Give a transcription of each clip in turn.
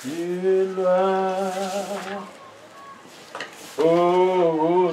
Ilwa ukuzisula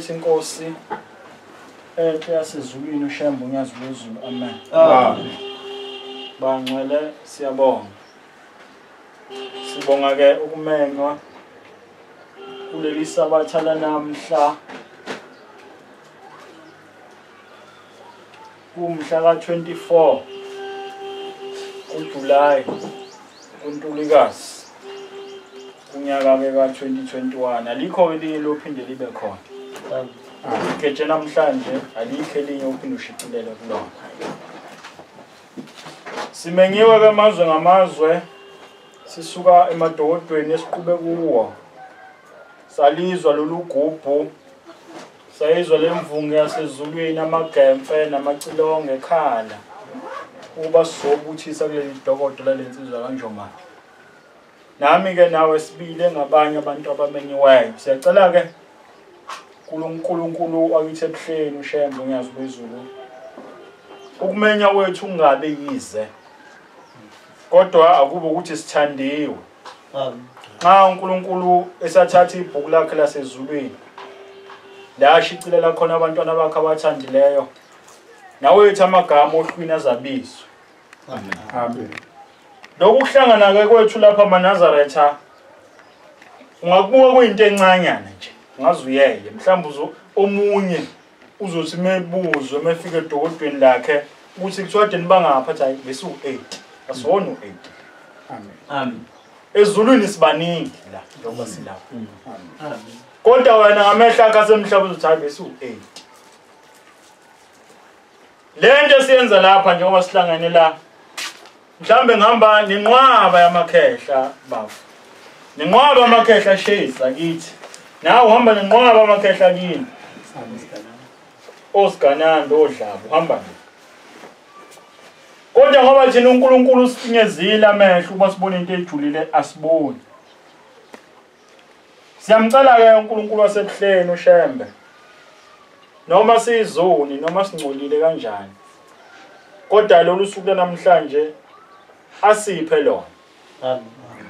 Inkosi enhle yasezulwini uShembe uNyazi lwezulu, amen. Amen. Bangcwele, siyabonga. Sibonga ke ukumenywa kuleli sabatha lanamhla, kumhla ka-24 kuJulayi kuNtulikazi kunyaka ke ka-2021. Alikho elinye lophinde libe khona. Igeje namhlanje alikho elinye uphinde ushicilele kulona. Simenyiwe ke amazwe ngamazwe, sisuka emadokodweni esiqhube kuwo. Salizwa lolu gubhu, sayizwa lemvunge yasezulwini, amagemfe namacilongo ekhala ukuba sizobuthisa kuleli dokodo lalensizwa kaNjomane. Nami ke nawe sibile ngabanye abantu abamenyiweyo. Siyacela ke uNkulunkulu wakithi ebuhleni uShembe uNyazi lwezulu, ukumenya kwethu kungabe yize, kodwa akube ukuthi sithandiwe. Nxa uNkulunkulu esathatha ibhuku lakhe lasezulwini la ashicilela khona abantwana bakhe abathandileyo, nawethu amagama ohlwini azabizwe. Amen. Amen. Lokhu kuhlangana ke kwethu lapha amaNazaretha ungakubuka kuyinto encanyana nje, ungazuyeye mhlawumbe omunye uzothi mebuzwe mefika edokodweni lakhe ukuthi kuthiwa kade nibangapha, athi hayi besiwu-8, asiwona u-8. Amen. Amen. Ezulwini sibaningi la njengoba silapha. Amen. Kodwa wena ngamehlo akho asemhlaba uzothi hayi besiwu-8. Le nto esiyenza lapha njengoba sihlangene la, mhlawumbe ngihamba nenqwaba yamakhehla bafu, nenqwaba yamakhehla shisa kithi. Nawe uhamba nenqwaba amakhehla kini, osigananda odlaba uhamba nje. Kodwa ngoba thina uNkulunkulu usifinyezile amehlo ukuba sibone into ejulile, asiboni. Siyamcela ke uNkulunkulu wasebuhleni uShembe, noma siyizoni noma singcolile kanjani, kodwa lolu suku namhlanje asiphe lona.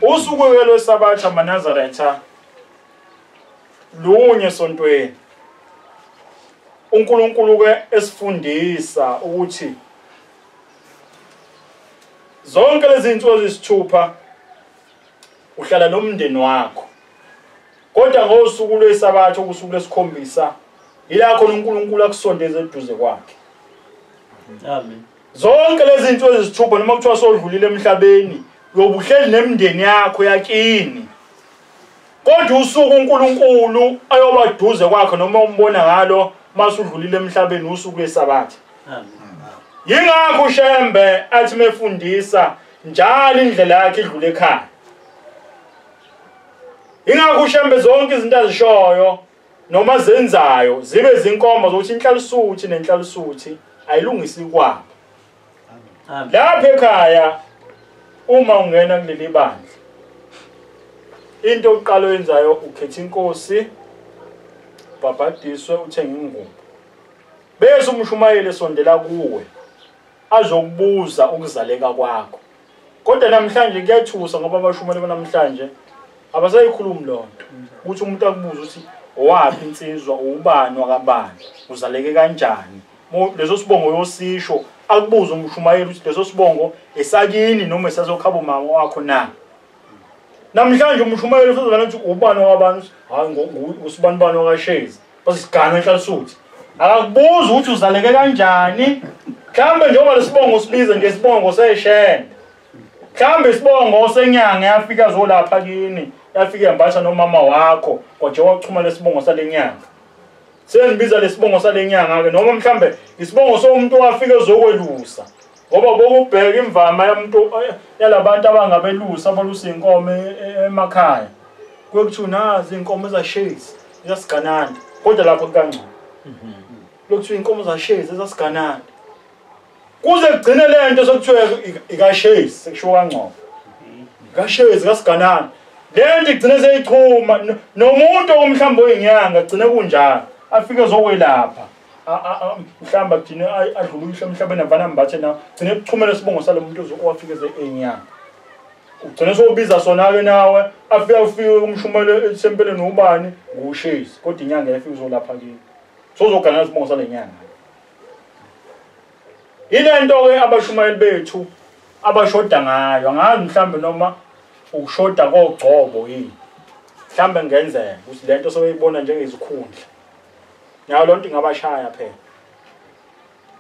Usuku ke lwesabatha amaNazaretha lunye esontweni. uNkulunkulu ke esifundisa ukuthi zonke lezi zinsuku ezisithupha uhlala nomndeni wakho, kodwa ngosuku lwesabatha, usuku lwesikhombisa, ila khona uNkulunkulu akusondeze eduze kwakhe. Amen. Zonke lezi zinto ezisithupha noma kuthiwa sodlulile emhlabeni, Uyobuhleli nemindeni yakho yakini. Kodwa usuku uNkulunkulu ayobaduze kwakho noma umbona ngalo masudlulile emhlabeni usuku lweSabatha. Amen. Yingakho uShembe athi mefundisa njalo indlela yakhe idlule ekhaya. Yingakho uShembe zonke izinto azishoyo noma zenzayo zibe zinkomba zokuthi inhlalisuthi nenhlalisuthi ayilungisi kwabo. Amen. Lapha ekhaya uma ungena kuleli bandla, into oqala oyenzayo ukhetha inkosi, ubhabhadiswe, uthenge ingubo. Bese umshumayeli esondela kuwe azokubuza ukuzaleka kwakho. Kodwa namhlanje kuyathusa ngoba abashumayeli banamhlanje abasayikhulumi lonto. Ukuthi umuntu akubuza ukuthi owaphi insizwa, ubani wakabani, uzaleke kanjani. Leso sibongo yosisho akubuza umshumayeli ukuthi leso sibongo esakini noma esazokhaba umama wakho na. Namhlanje umshumayeli usozana ukuthi ubani wakabani, hayi usibani bani wakashezi. Basigana enhlalisuthi. Akakubuza ukuthi uzaleke kanjani. Mhlambe njengoba lesibongo sibiza nje isibongo seshende. Mhlambe isibongo senyanga yafika zolapha kini, yafika yambatha nomama wakho, kodwa wachuma lesibongo salenyanga. Sengibiza lesibongo salenyanga ke noma mhlambe isibongo somuntu owafika ezokwelusa. Ngoba bokubheka imvama yamuntu yalabantu abangabelusa abalusa inkomo emakhaya. Kuyokuthiwa nazi inkomo ezashezi, ezasigananda. Kodwa lapho kangcono. Lokuthiwa inkomo zashezi ezasigananda. Kuze kugcine lento sokuthiwa ikashezi, sekushiwo kangcono. Ikashezi kasigananda. Lento igcine seyichuma nomuntu omhlamba oyinyanga gcine kunjalo. Afike ezokwelapha. Mhlamba gcine adlule emhlabeni avana mbathe na gcine kuchumela isibongo salomuntu owafike enyanga. Ugcine sobiza sona ke nawe afike ufike umshumelo ethempeleni ubani ngushezi kodwa inyanga yafika uzolapha kini. Sozogana isibongo salenyanga. Ilento ke abashumayeli bethu abashoda ngayo, angazi mhlambe noma ukushoda kogcobo yini. Mhlambe ngenzeka ukuthi lento soyibona njengezikhundla. Nayo lonto ingabashaya phela.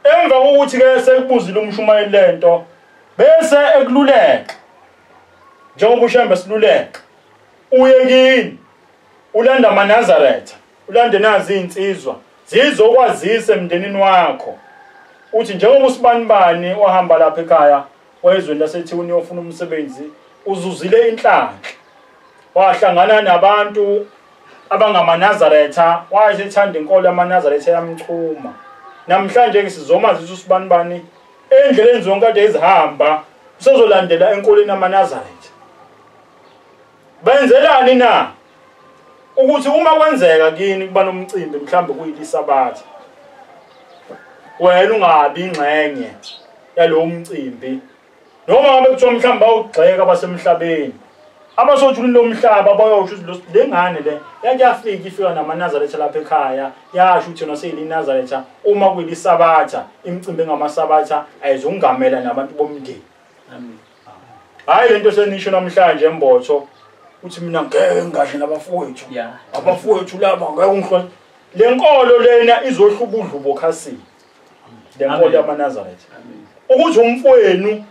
Emva kokuthi ke sekubuzile umshumayeli lento bese ekululeka. Njengoba uShembe siluleka. Uye kini ulanda amaNazaretha, ulande nazi insizwa zizokwazisa emndenini wakho. Uthi njengoba usibanibani wahamba lapha ekhaya wayezweni laseThekwini uyofuna umsebenzi, uzuzile inhlanhla. Wahlangana nabantu abangamaNazaretha, wayesethanda inkolo yamaNazaretha yamchuma. Namhlanje ke sizomazisa usibanibani endleleni zonke kade ezihamba usezolandela enkolweni yamaNazaretha. Benzelani na? Ukuthi uma kwenzeka kini kuba nomcimbi mhlambe kuyilisabatha, wena ungabi ingxenye yalowo mcimbi. Noma ngabe kuthiwa mhlawumbe awugxeka abasemhlabeni, abasojulini lomhlaba bayosho ukuthi le ngane le yake yafika ifika namaNazaretha lapha ekhaya, yasho ukuthi yona seyiliNazaretha. Uma kuyilisabatha, imicimbi engamasabatha ayizungamela nabantu bomndeni. Amen. Hayi lento senisho namhlanje embotho uthi mina ngeke ngingadli nabafowethu. Abafowethu laba ngeke ungihloniphe. Le nkolo lena izohluba udlubo khasini. Le nkolo yamaNazaretha. Ukuthi umfowenu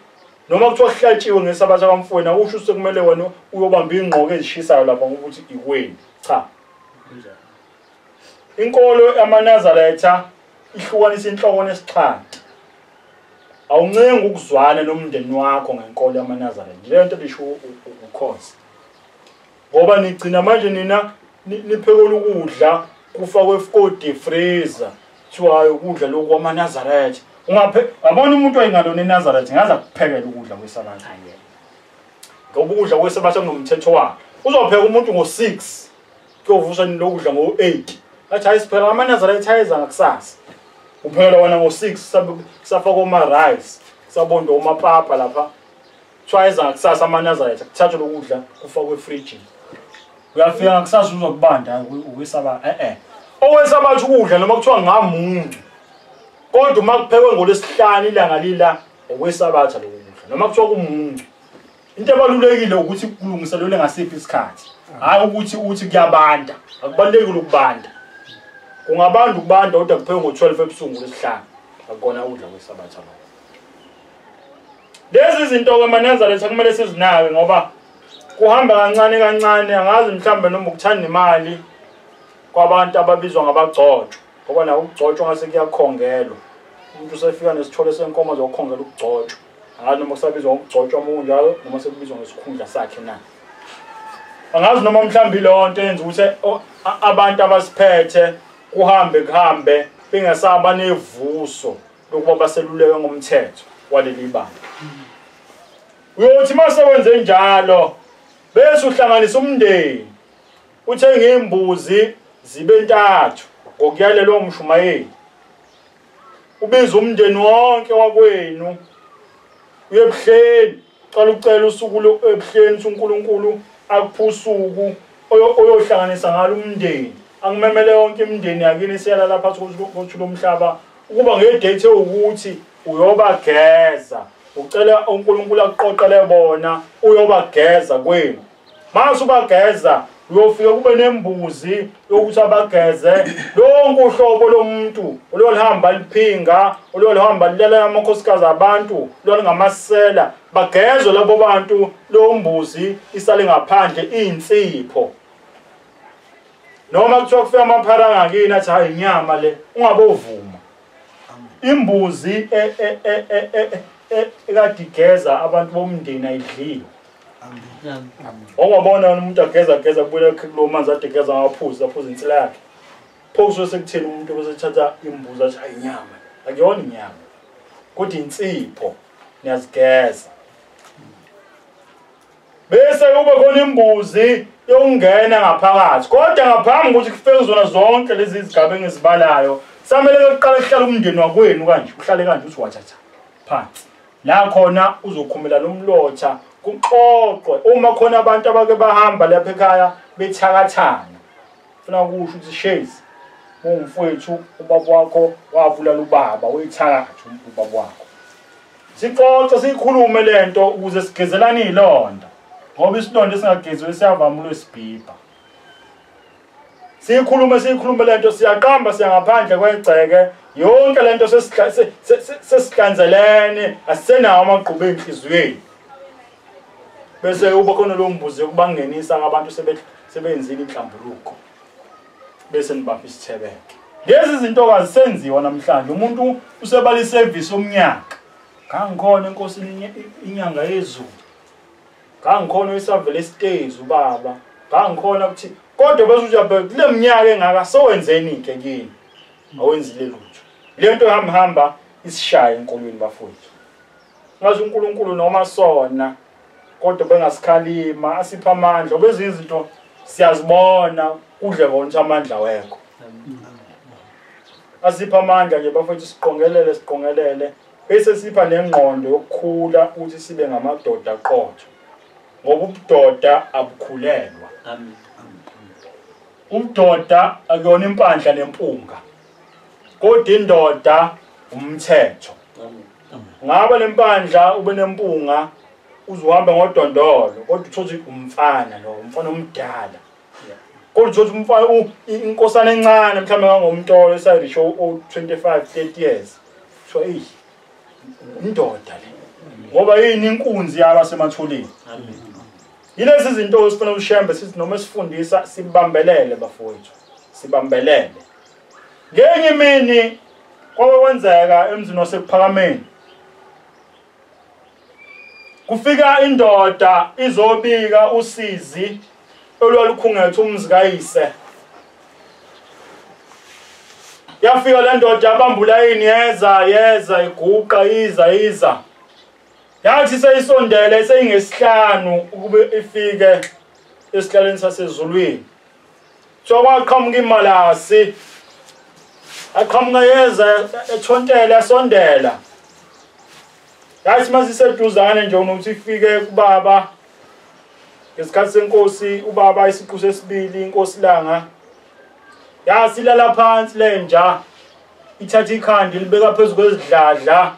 noma kuthiwa kuhlatshiwe ngesabatha kamfowenu akusho ukuthi sekumele wena uyobamba ingqoko ezishisayo lapha ngokuthi ikweni. Cha. Inkolo yamaNazaretha ihlukanisa inhloko nesixhanti. Awuncengi ukuzwana nomndeni wakho ngenkolo yamaNazaretha. Le nto lisho ukukhoza. Ngoba nigcina manje nina niphekela ukudla kufakwe efkodi freezer. Kuthiwa hayi ukudla lokhu kwamaNazaretha. Ungaphe yabona umuntu oyingalona eNazaretha ngaze akuphekele ukudla kwesabatha. Ngoba ukudla kwesabatha kunomthetho wakhe. Uzopheka umuntu ngo6 kuyovuswa lokudla ngo8. Athi hayi siphela amaNazaretha ayeza ngakusasa. Uphekela wena ngo6 kusafakwa oma rice, kusabondo omapapa lapha. Kuthiwa ayeza ngakusasa amaNazaretha kuthathwe lokudla kufakwe efrijini. Uyafika ngakusasa uzokubanda ukwesabatha. Owesabatha ukudla noma kuthiwa ngamuncu. Kodwa uma kuphekwe ngolwesihlanu ilanga lila okwesabatha lokudla noma kuthiwa kumuncu. Into ebalulekile ukuthi kulungiselelwe ngasiphi isikhathi. Hayi ukuthi uthi kuyabanda. Akubalulekile ukubanda. Kungabanda ukubanda kodwa kuphekwe ngo12 ebusuku ngolwesihlanu. Akukona ukudla kwesabatha lokho. Lezi zinto ke maNazaretha kumele sizinake ngoba kuhamba kancane kancane, angazi mhlambe noma ukuthanda imali kwabantu ababizwa ngabagcotshwa, ngoba nawo ukugcotshwa ngase kuyakhongelwa. Umuntu usefika nesithole senkomo zokukhongela ukugcotshwa, angazi noma kusabizwa ngokugcotshwa uma kunjalo noma sekubizwa ngesikhundla sakhe na. Angazi noma mhlambe leyo nto yenza ukuthi abantu abasiphethe kuhambe kuhambe bengasaba nevuso lokuba baseluleke ngomthetho waleli banga. Uyothi mase wenze njalo bese uhlanganisa umndeni, uthenge imbuzi zibe ntathu ngokuyalelwa umshumayeli, ubiza umndeni wonke wakwenu uye ebuhleni, ucela ucela usuku ebuhleni uNkulunkulu akuphe usuku oyohlanganisa ngalo umndeni, angimemele yonke imindeni yakini siyalala phansi kothuli lomhlaba ukuba ngedate ukuthi uyobageza, ucela uNkulunkulu akuqoqele bona uyobageza kwenu. Mase ubageza uyofika kube nembuzi yokuthi abageze lonke uhlobo lomuntu ololihamba liphinga, ololihamba lilela amakhosikazi abantu, lolungamasela, bagezwe labo bantu, leyo mbuzi isale ngaphandle insipho. Noma kuthiwa kufika amaphara ngakini athi hayi inyama le, ungabovuma. Imbuzi ekadigeza abantu bomndeni ayidliwe. Ongabona umuntu ageza ageza kubuyela kulo manzi adegeza ngaphuza aphuza insila yakhe. Pho kusuke sekutheni umuntu bese ethatha imbuzi athi hayi inyama, akuyona inyama kodwa insipho niyazigeza. Bese kube khona imbuzi yokungena ngaphakathi, kodwa ngaphambi ukuthi kufike zona zonke lezi izigaba engizibalayo samele kuqala kuhlala umndeni wakwenu kanje, uhlale kanje uthi wathatha phansi la khona uzokhumela lomlotha kuxoxwe. Uma khona abantu abake bahamba lapha ekhaya bethakathana, funa ukusho ukuthi shezi ungumfowethu, ubaba wakho wabulala ubaba, uyithakatha ubaba wakho. Sixoxe sikhulume lento ukuze sigezelane izilonda, ngoba isilonda esingageziwe siyavama ulwesibhibha. Sikhulume sikhulume lento, siyaqamba siyangaphandle kwegceke, yonke lento sesihlanzelene, asisenawo amagqubu enhliziyweni. Bese uba khona lo mbuzo yokubangenisa abantu sebenzile inhlambuluko, bese nibapha isithebeke. Lezi zinto azisenziwa namhlanje, umuntu usebala iservice omnyaka. Ngangikhona enkosini inyanga yezulu, ngangikhona isavele esitezi ubaba, ngangikhona ukuthi kodwa bese ujabhe kule minyaka engaka sowenzeni ke kini, awenzile lutho. Le nto ihamba isishaya enkolweni bafowethu. Ngazi uNkulunkulu noma sona kodwa bengasikhalima asipha amandla, bezinye izinto siyazibona kudle konke amandla wekho. Asipha amandla nje bafowethu, siqongelele siqongelele bese sipha nengqondo yokukhula ukuthi sibe ngamadoda qotho, ngoba ubudoda abukhulelwa. Amen. Ubudoda akuyona impandla nempunga, kodwa indoda umthetho. Ngaba lempandla ube nempunga uzohamba ngodondolo, kodwa uthothi umfana lo, umfana omdala. Kodwa uthothi umfana inkosana encane mhlawumbe ngangomntolo esayirisho o25 30 years. So eh indoda le, ngoba yini inkunzi yabasematholeni. Amen. Yilezi zinto esifuna ushembe sithi noma sifundisa sibambelele bafowethu, sibambelele. Ngenye imini kwakwenzeka emzini waseKuphakameni, kufika indoda izobika usizi olwalukhungethe umzi kayise. Yafika le ndoda yabamba ulayini, yeza yeza iguqa iza iza, yathi seyisondele seyingesihlanu ukube ifike esihlalweni sasezulwini. So kwaqhamuka imalasi, aqhamuka yeza ethontela yasondela. Yathi masiseduzane nje unokuthi ifike kubaba ngesikhathi senkosi ubaba isiqu sesibili inkosi Langa. Yasilala phansi lenja, ithatha ikhanda ilibeka phezu kwezidladla,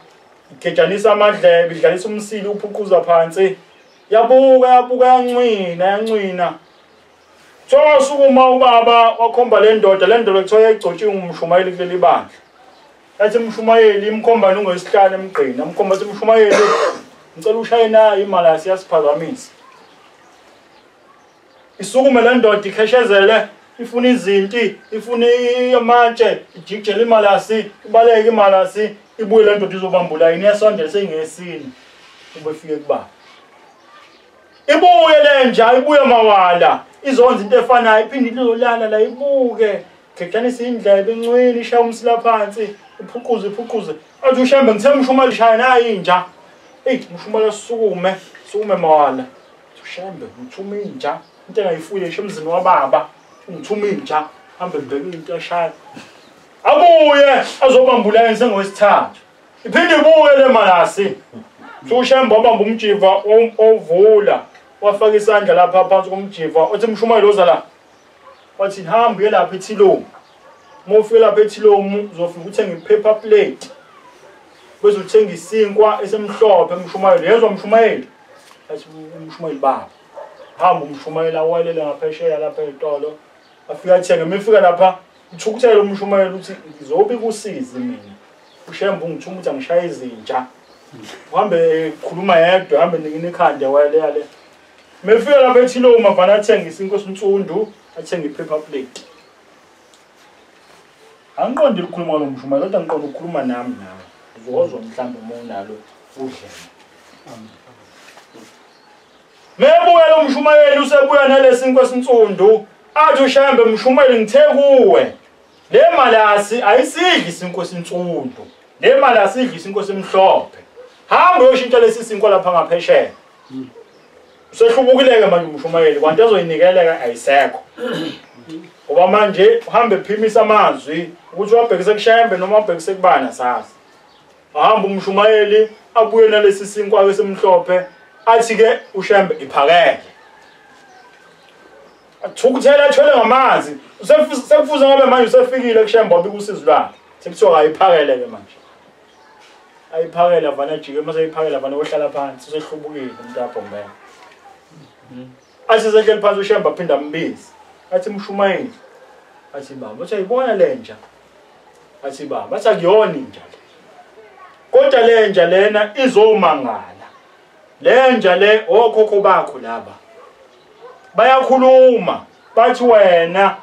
igejanisa amadlebe, idlalisa umsili uphuquza phansi. Yabuka yabuka yancwina yancwina. Sokuma ubaba wakhomba le ndoda, le ndoda kuthiwa yayigcotshiwe ngumshumayeli kuleli bandla. Yathi umshumayeli imkhomba nongesihlanu emgqini, amkhomba athi umshumayeli Ngicela ushaye nayo imalasi yasiphazamisa. Isukume le ndoda ikheshezele, ifuna izinti, ifuna amatshe, ijikijele imalasi, ibaleke imalasi, ibuye le ndoda izobambula yini iyasondela seyingesini. Ubefike kubaba. Ibuye lenja, ibuye mawala. Izonza into efanayo, iphinde izolala la ibuke. Khekhanisa indlebe encwini, ishaya umsila phansi, iphuquze iphuquze. Athi uShembe ngithe mshumali shaya nayo inja. Ey, mshumali sukume, sukume mawala. UShembe ngithuma inja, into engayifuye isho emzini wababa. Ngithuma inja, hambe ngibheke into eshaya. Abuye azobambula yena sengowesithathu. Iphinde ibuye le malasi. UShembe wabamba umjiva ovula, wafaka isandla lapha phansi komjiva, wathi mshumayeli oza la. Wathi hamba uye lapha eThilomu. Uma ufika lapha eThilomu uzofika uthenge ipaper plate. Bese uthenga isinkwa esimhlophe mshumayeli. Yezwa mshumayeli? Athi umshumayeli baba. Hamba umshumayeli awelele ngaphesheya lapha ezitolo. Afika athenge, mefika lapha uthukuthele umshumayeli uthi ngizobika usizi mina. uShembe ungithuma ukuthi angishaye izinja. Uhambe khuluma yedwa, hambe nikini ikhanda wayele le. Mefika lapha eThilomu avana athenga isinkwa esinsundu, athenga ipaper plate. Angiqondi ukukhuluma ngalo mshumayeli, kodwa ngiqonda ukukhuluma nami nawe. Uzozwa mhlawumbe uma unalo udlele. Mebuya lo mshumayeli usebuya nalesinkwa esinsundu, athi uShembe mshumayeli ngithe kuwe. Le malasi ayisidli isinkwa esinsundu. Le malasi idli isinkwa esimhlophe. Hamba uyoshintsha lesi sinkwa lapha ngaphesheya. Usehlubukileke manje umshumayeli, kwanto ezoyinikeleka ayisekho. Ngoba manje uhambe ephimisa amazwi ukuthi wabhekise kuShembe noma wabhekise kubani asazi. Ahamba umshumayeli abuye nalesi sinkwa esimhlophe, athi ke uShembe iphakele. Athukuthela athwele ngamanzi. Sekufuze ngabe manje usefikile kuShembe wabika usizi lwakhe. Sekuthiwa ayiphakele ke manje. Ayiphakele avana ajike, mase ayiphakele avana ohlala phansi, usehlubukile umuntu abhombela. Athi sehleli phansi uShembe aphinda ambize. Athi mshumayeli. Athi baba, uthi ayibona lenja. Athi baba, athi akuyona inja le. Kodwa lenja lena izomangala. Lenja le okhokho bakho laba. Bayakhuluma bathi wena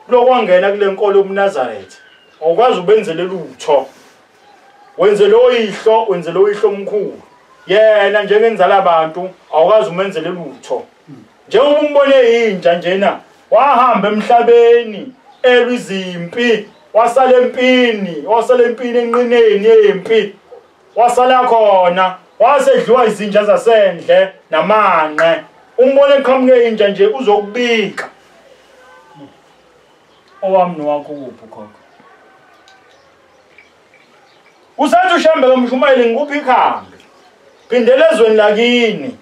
lokwangena kule nkolo yobuNazaretha awukwazi ubenzele lutho. Wenzele oyihlo, wenzele oyihlo omkhulu. Yena njengenzala abantu awukwazi umenzele lutho. Njengoba umbone inja njena wahamba emhlabeni elwa izimpi, wasala empini, wasala empini enqineni yempi. Wasala khona, wasedliwa izinja zasendle namanqe. Umbone eqhamuke inja nje uzokubika. Owami nowakho kuphi khokho? Usathi uShembe kamshumayeli ngikuphi ikhambi? Phindela ezweni lakini.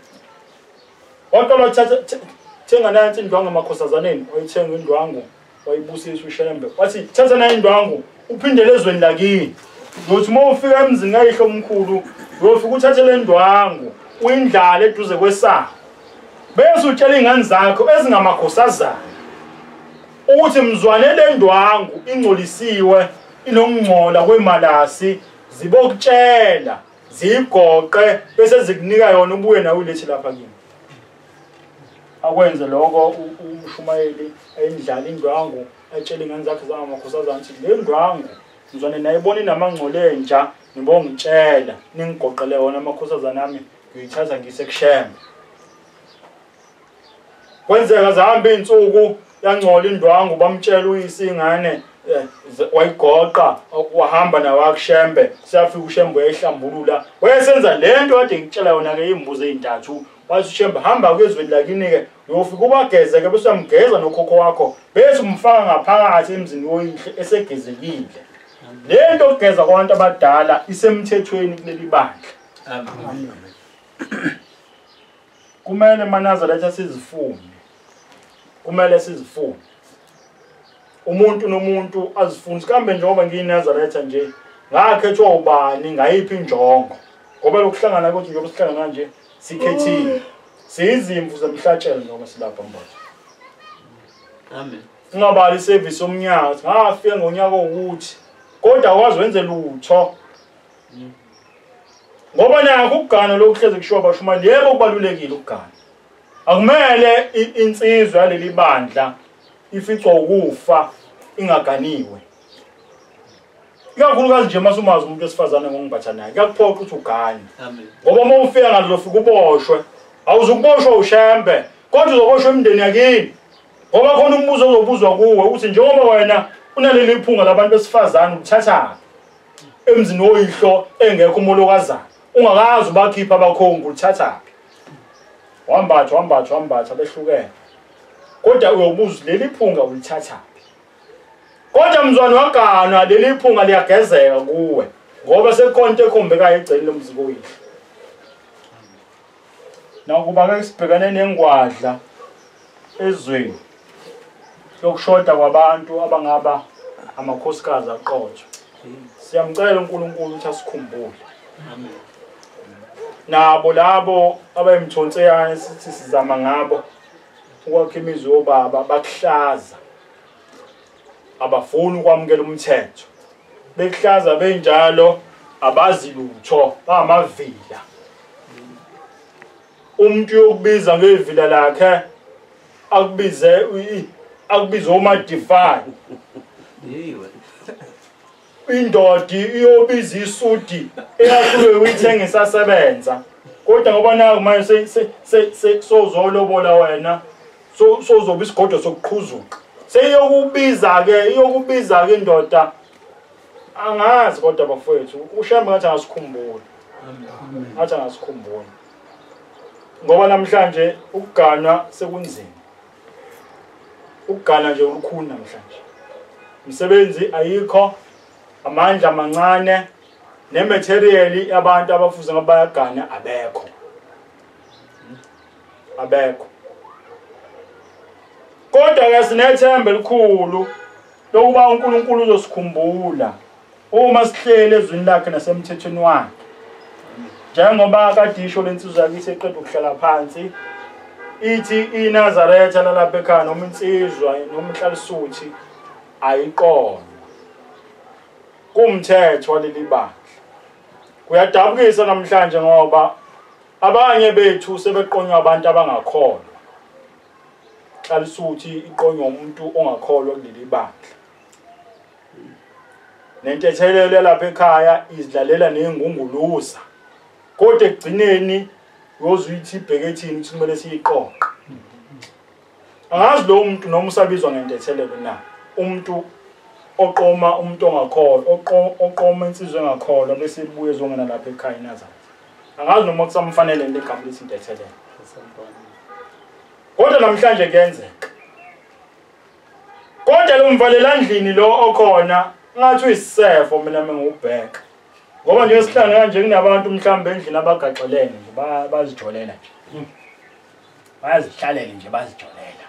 Waqala uthatha thenga nansi indwangu emakhosazaneni, wayithenga indwangu, wayibusisa uShembe. Wathi thatha nayo indwangu, uphindele ezweni lakini. Uzothi uma ufika emzini kayihlo omkhulu, uyofika uthathe le ndwangu, uyindlale eduze kwesango. Bese utshela ingane zakho ezingamakhosazana ukuthi mzwane le ndwangu ingcolisiwe, inokungcola kwemalasi, zibokutshela, ziyigoqe bese zikunika yona ubuye nawe ulethe lapha kimi. Akwenze lokho umshumayeli ayindlala indwangu, atshele ingane zakhe zangamakhosazana ukuthi le ndwangu mzwane nayibona inamangcole enja, nibongitshela, ningigoqele wona amakhosazana ami, ngiyithatha ngiyise kuShembe. Kwenzeka zahamba iy'nsuku yangcola indwangu, bamtshela uyise ingane, wayigoqa, wahamba nawo kuShembe. Siyafika uShembe uyayihlambulula. Wayesenza lento kade ngitshela yona-ke iy'mbuzi ey'ntathu. Wathi uShembe hamba kwezweni lakini-ke uyofika ubageze-ke bese uyamgeza nokhokho wakho, bese umfaka ngaphakathi emzini woyihlo esegezekile. Le nto yokugeza kwabantu abadala isemthethweni kuleli bandla. Amen. Kumele maNazaretha sizifune. Kumele sizifune. Umuntu nomuntu azifune. Kambe njengoba ngiyiNazaretha nje, ngakhethwa ubani ngayiphi injongo? Ngoba lokuhlangana kwethu njengoba sihlangana kanje sikhethile. Siyizimvu zemhlatshelo njengoba silapha mbatha. Amen. Ungabali service yomnyaka, ngafika ngonyaka ukuthi kodwa akwazi wenze lutho. Ngoba nakho ukugana lokuhleze kushiwo abashumayeli, yebo kubalulekile ukugana. Akumele insizwa yaleli bandla ificwa ukufa ingaganiwe. Ikakhulukazi nje masumazi umuntu wesifazane ngongimbatha naye, kuyakuphoqa ukuthi ugane. Ngoba uma ufika ngathi uzofika uboshwe, awuzukuboshwa ushembe, kodwa uzoboshwa emndeni yakini. Ngoba khona umbuzo ozobuzwa kuwe ukuthi njengoba wena unaleli phunga labantu besifazane uthathaphi emzini woyihlo engekho umolokazana, ungakazi ubakhipha abakhongi ulithathaphi. Wambatha wambatha wambatha behlukene, kodwa uyobuza leli phunga ulithathaphi. Kodwa mzwane waganwa leli phunga liyagezeka kuwe ngoba sekukhona into ekhombekayo egceni lomzi koyihlo. Nakuba ke sibhekane nengwadla ezweni yokushoda kwabantu abangaba amakhosikazi aqotho, siyamcela uNkulunkulu ukuthi asikhumbule. Amen. Nabo labo abayimthonseyane sithi sizama ngabo ukwakha imizi yobaba bakuhlaza, abafuni ukwamukela umthetho, bekuhlaza benjalo abazi lutho, bamavila. Umuntu uyokubiza ngevila lakhe akubize akubize omadify. Indoda iyobiza isudi eyakhulwe uyithenga isasebenza, kodwa ngoba naku manje sozolobola wena, sozoba isigodo sokuqhuzuka. Seyokubiza ke, iyokubiza ke indoda. Angazi kodwa bafowethu, uShembe ngathi angasikhumbula. Ngathi angasikhumbula. Ngoba namhlanje ukuganwa sekunzima. Ukugana nje ulukhuni namhlanje. Umsebenzi ayikho, amandla amancane, nematerial yabantu abafuze ngoba bayagana abekho. Abekho. Kodwa ke sinethemba elikhulu lokuba uNkulunkulu uzosikhumbula uma sihlele ezwini lakhe nasemthethweni wakhe. Njengoba kade isho lensizwa yakithi eqeda ukuhlala phansi ithi iNazaretha lalapha ekhaya noma insizwa noma inhlalisuthi ayiqondwa kumthetho waleli bandla. Kuyadabukisa namhlanje ngoba abanye bethu sebeqonywa abantu abangakholwa. Inhlalisuthi iqonywa umuntu ongakholwa kuleli bandla. Nentethelelo lapha ekhaya izidlalela nengunguluza, kodwa ekugcineni uyozuyithi ibhekethini ukuthi kumele siyiqoqe. Angazi lo muntu noma usabizwa ngentethelelo na, umuntu oqoma umuntu ongakholwa, oqoma insizwa engakholwa bese ibuye ezongena lapha ekhaya eNazaretha. Angazi noma kusamfanele le gama lithi intethelelo, kodwa namhlanje kuyenzeka. Kodwa lo mvalela ndlini lo okhona ngathi uyisefo mina mengubheka. Ngoba nje sihlangana kanje kunabantu mhlawumbe endlini abagaxelene nje bazijolela nje. Bayazihlalela nje bazijolela.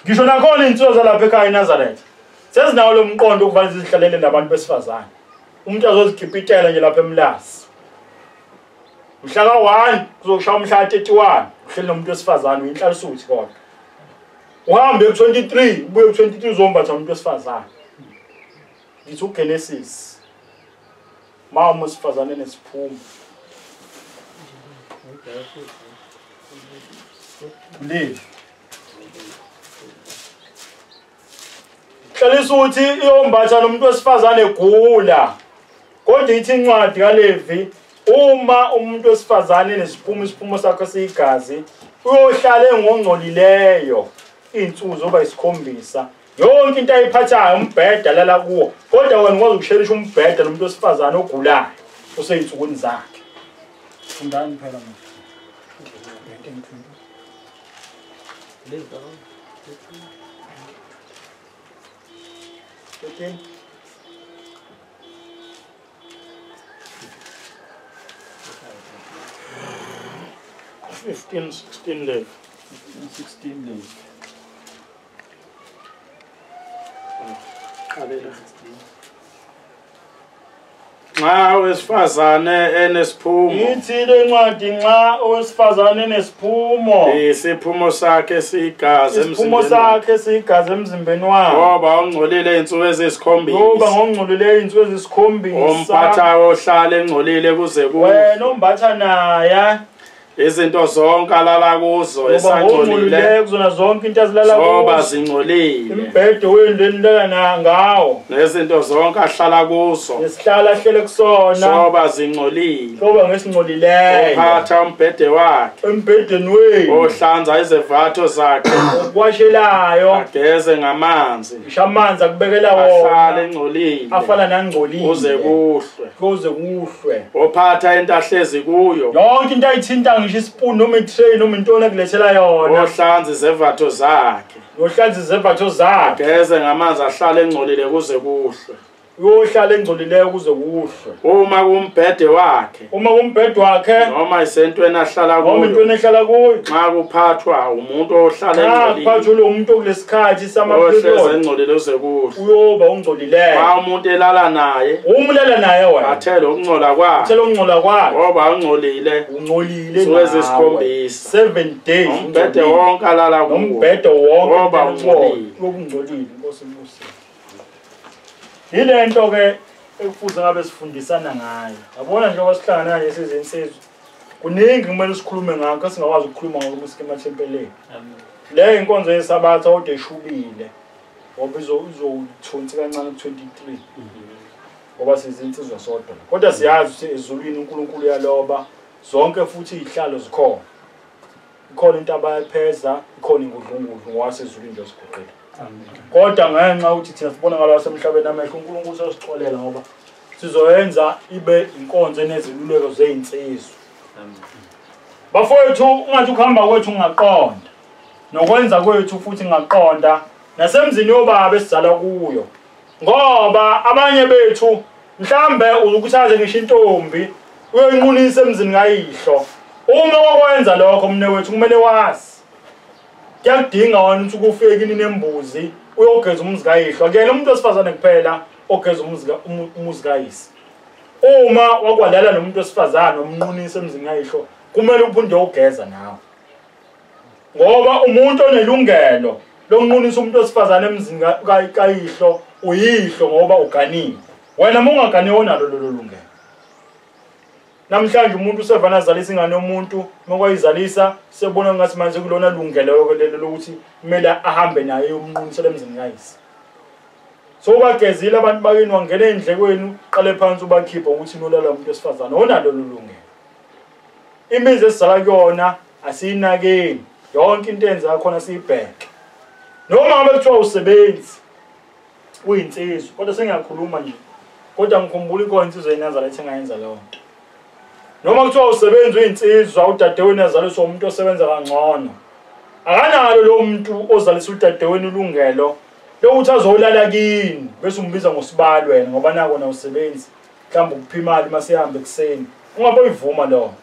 Ngisho nakhona insizwa zalapha ekhaya eNazaretha sezinawo lo mqondo ukuba zizihlalele nabantu besifazane. Umuntu azozikhipitela nje lapha eMlazi. Mhla ka1 kuzoshaya umhla ka31 uhleli nomuntu wesifazane uyinhlalisuthi kodwa. Uhambe ku23 ubuye ku23 uzombatha umuntu wesifazane. Ngithi uGenesis. Mama wesifazane nesiphumo. Levi. Hlalisuthi iyombatha nomuntu wesifazane egula. Kodwa ithi incwadi kaLevi uma umuntu wesifazane nesiphumo isiphumo sakhe siyigazi uyohlala engongcolileyo insuku zoba isikhombisa. Yonke into ayiphathayo umbheda lala kuwo, kodwa wena ukwazi ukusherisha umbheda nomuntu wesifazane ogulayo oseyinsukwini zakhe. Fundani phela manje. 13. 15, 16 Levi. 16 Levi. Qalela. Nxa owesifazane enesiphumo, ithi le ncwadi, nxa owesifazane enesiphumo, isiphumo sakhe siyigazi isiphumo emzimbeni, sakhe siyigazi emzimbeni wakhe, ngoba ungcolile insuku eziyisikhombisa, ngoba ngongcolile insuku eziyisikhombisa, umphathayo ohlala engcolile kuze kufe, wena ombatha naye, izinto zonke alala kuzo ngoba esangcolile, ngongcolile kuzona zonke into azilala zoba kuzo, zingcolile, imbhede wenu lenilala ngawo, nezinto zonke ahlala kuzo nesihlala ahlele kusona, zoba zingcolile, soba ngesingcolileyo, ophatha umbhede wakhe, embhedeni wenu, ohlanza izevatho zakhe, okuwashelayo, ageze ngamanzi, ngisho amanzi akubekela ahlale wona, engcolile afana nangcolile, kuze kuhlwe, kuze kuhlwe. ophatha into ahlezi kuyo, Yonke into ayithinta, ngisho isipuni noma itray noma intoni akulethela yona, ohlanza izevatho zakhe, nohlanza izevatho zakhe, ageze ngamanzi, ahlale engcolile kuze kuhlwe, uyohlala engcolileyo kuze kuhlwe. Uma kumbhede wakhe, uma kumbhede wakhe, noma isentweni ahlala noma kuyo, intweni ehlala kuyo, nxa kuphathwa umuntu ohlala nxa engcolile, kuphathwa lo muntu okulesikhathi ohlezi sama-period, engcolile kuze kuhlwe, uyoba ungcolileyo. Uma umuntu elala naye, uma ulala naye wena, athele ukungcola kwakhe, uthele ukungcola kwakhe, ngoba ungcolile ungcolile insuku nawe. eziyisikhombisa, 7 days umbhede ungcolile. wonke alala kuwo, Nombhede wonke ngoba ungcolile. ungcolile. Inkosi ibusise. Yile nto ke ekufuze ngabe sifundisana ngayo. Yabona njengoba sihlangana nje sizinsizwa, kuningi kumele sikhulume ngakho singakwazi ukukhuluma ngakho uma sike emathempelini. Le inkonzo yesabatha kodwa eshubile, ngoba izothonsi kancane ku-23, ngoba sizinsizwa sodwa. Kodwa siyazi ukuthi ezulwini uNkulunkulu uyaloba, zonke futhi izihlalo zikhona. Ikhona into abayapheza, ikhona ingudlungudlu ngowasezulwini nje osiguqile. Kodwa ngenxa ukuthi thina sibona ngalo wasemhlabeni amehlo, uNkulunkulu usasixolela ngoba sizoyenza ibe inkonzo eneziluleko zezinsizwa. Bafowethu, ungathi ukuhamba kwethu ungaqonda, nokwenza kwethu futhi ngaqonda, nasemzini yobaba esizalwa kuyo. Ngoba abanye bethu mhlambe uzukuthathe ngisho intombi uyoyinqunisa emzini kayihlo. Uma wakwenza lokho mne wethu kumele wazi, kuyakudinga wena ukuthi ufike kini nembuzi uyogeza umuzi kayihlo. Akuyena umuntu wesifazane kuphela ogeza umuzi kayise. Uma wakwalala nomuntu wesifazane umnqunisa emzini kayihlo, kumele uphinde uyogeza nawe, ngoba umuntu onelungelo lokunqunisa umuntu wesifazane emzini kayihlo uyihlo, ngoba uganiwe. Wena uma ungaganiwe onalo lolo lungelo. Namhlanje umuntu usevana azalisa ingane yomuntu, makwayizalisa sebona ngathi manje kulona lungelo lelo lokuthi kumele ahambe naye umnqunisele emzini kayise. So ubagezile abantu bakini, wangena endlekweni, qale phansi ubakhipha ukuthi nolala umuntu wesifazane onalo lolungelo. Imizi esizala kuyona asiyinakeni, yonke into enzeka khona siyibheke. Noma ngabe kuthiwa usebenzi uyinsizwa, kodwa sengiyakhuluma nje, kodwa ngikhumbula ikhona insizwa eNazaretha engayenza leyo nto. Noma kuthiwa usebenzi uyinsizwa, udadewenu azaliswa umuntu osebenza kangcono, akanalo lo muntu ozalisa udadewenu ilungelo lokuthi azolala kini bese umbiza ngosibali wena, ngoba nako na usebenzi mhlawumbe ukupha imali uma sihambe ekuseni, ungabe uyivuma leyo.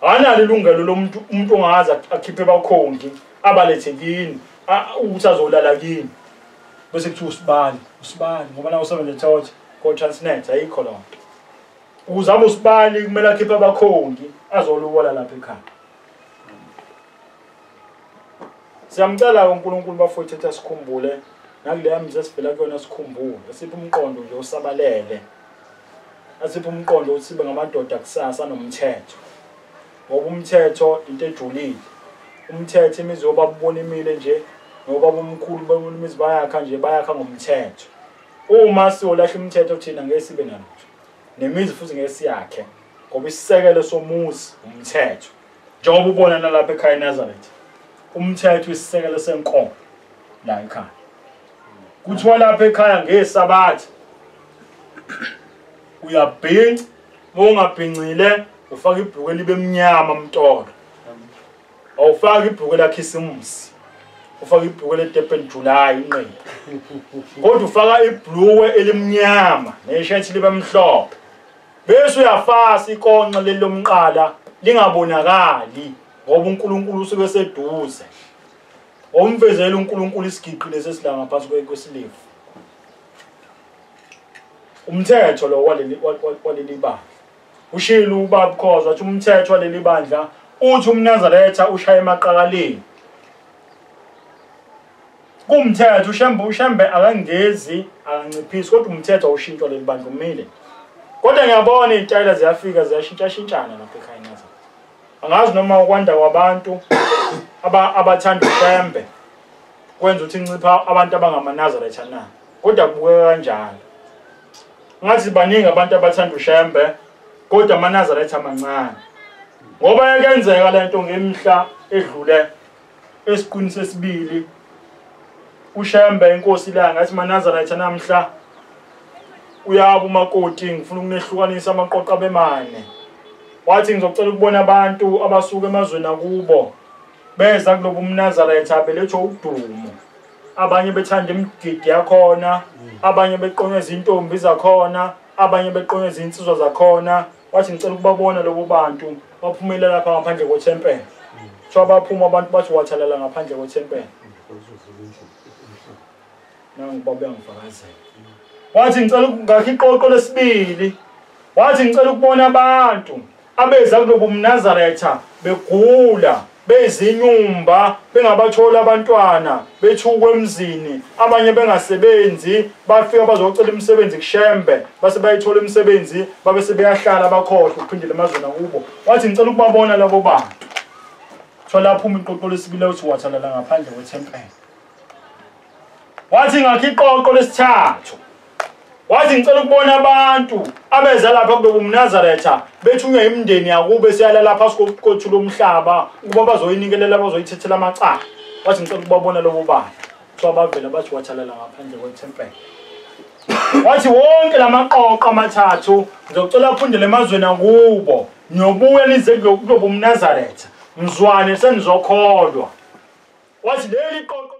Akanalo ilungelo lomuntu umuntu ongazi akhiphe bakhongi abalethe kini ukuthi azolala kini bese kuthiwa usibali, usibali ngoba nawe usebenza eToyota ko-Transnet, ayikho loo nto. Ukuze abe usibali kumele akhiphe abakhongi azolobola lapha ekhaya. Siyamcela uNkulunkulu bafowethu ethi asikhumbule nakuleya mizi esivela kuyona, sikhumbule, asiphe umqondo nje osabalele, asiphe umqondo ukuthi sibe ngamadoda kusasa nomthetho, ngoba umthetho into ejulile. Umthetho imizi yobaba ubona imile nje, nobaba omkhulu babona imizi bayakha nje, bayakha ngomthetho. Uma siyolahla umthetho thina ngeke sibe nalutho, nemizi futhi ngeke siyakhe, ngoba isisekelo somuzi umthetho. Njengoba ubona nalapha ekhaya eNazaretha, umthetho isisekelo senkolo la ekhaya. Kuthiwa lapha ekhaya ngesabatha uyabhinca, uma ungabhincile ufaka ibhuku elibe mnyama mtolo, awufaki ibhuku lakhisimusi, ufaka ibhuku leDurban July inqephu, kodwa ufaka ibhluwe elimnyama neshethi libe mhlophe, bese uyafasa ikonxa leli lomqala lingabonakali, ngoba uNkulunkulu usuke seduze. Omvezela uNkulunkulu isigiqi lesi esilanga ngaphansi kwesilifu. Umthetho lo waleli bandla. Ushilo ubaba Khoza wathi umthetho waleli bandla uthi umNazaretha ushaya emaqakaleni. Kumthetho uShembe akangezi akanciphisi kodwa umthetho awushintshwa leli bandla umile. Kodwa ngiyabona izitayela ziyafika ziyashintshashintshana lapha ekhaya eNazaretha. Angazi noma ukwanda kwabantu abathanda uShembe kwenza ukuthi incipha abantu abangamaNazaretha na. Kodwa kubukeka kanjalo. Ngathi baningi abantu abathanda uShembe kodwa amaNazaretha amancane. Ngoba yenzeka lento ngemihla edlule esiqwini sesibili uShembe inkosi la ngathi maNazaretha namhla uyaba umakoti ngifuna ukunehlukanisa amaqoqo abemane. Wathi ngizocela ukubona abantu abasuka emazweni akubo beza kulobu umNazaretha belethwa udumo. Abanye bethanda imigidi yakhona, abanye beqonywe izintombi zakhona, abanye beqonywe izinsizwa zakhona. Wathi ngicela ukubabona lobo bantu baphumela lapha ngaphandle kwethempeli. Kuthiwa baphuma abantu bathi wathalala ngaphandle kwethempeli. Nangu baba uyangifakazela. Wathi ngicela ngakho iqoqo lesibili. Wathi ngicela ukubona abantu abeza kulobu umNazaretha begula bezinyumba bengabathola abantwana bethukwe emzini abanye bengasebenzi bafika bazocela imisebenzi kuShembe base bayithola imisebenzi babe sebeyahlala bakhohlwa ukuphindela emazweni akubo. Wathi ngicela ukubabona labo bantu. Thola phuma iqoqo lesibili uthi wathalala ngaphandle kwethempeli. Wathi ngakho iqoqo lesithathu. Wathi ngicela ukubona abantu abeza lapha kulobu umNazaretha bethunywe imindeni yakube siyala lapha sikokuthula umhlaba ukuba bazoyinikelela bazoyithethela amacala. Wathi ngicela ukubabona lobo bantu. Kuthiwa bavela bathi wathalala ngaphandle kwethempeli. Wathi wonke lamaqoqo amathathu ngizocela aphundele emazweni akubo niyobuya nize kulobu umNazaretha mzwane senizokholwa. Wathi leli qoqo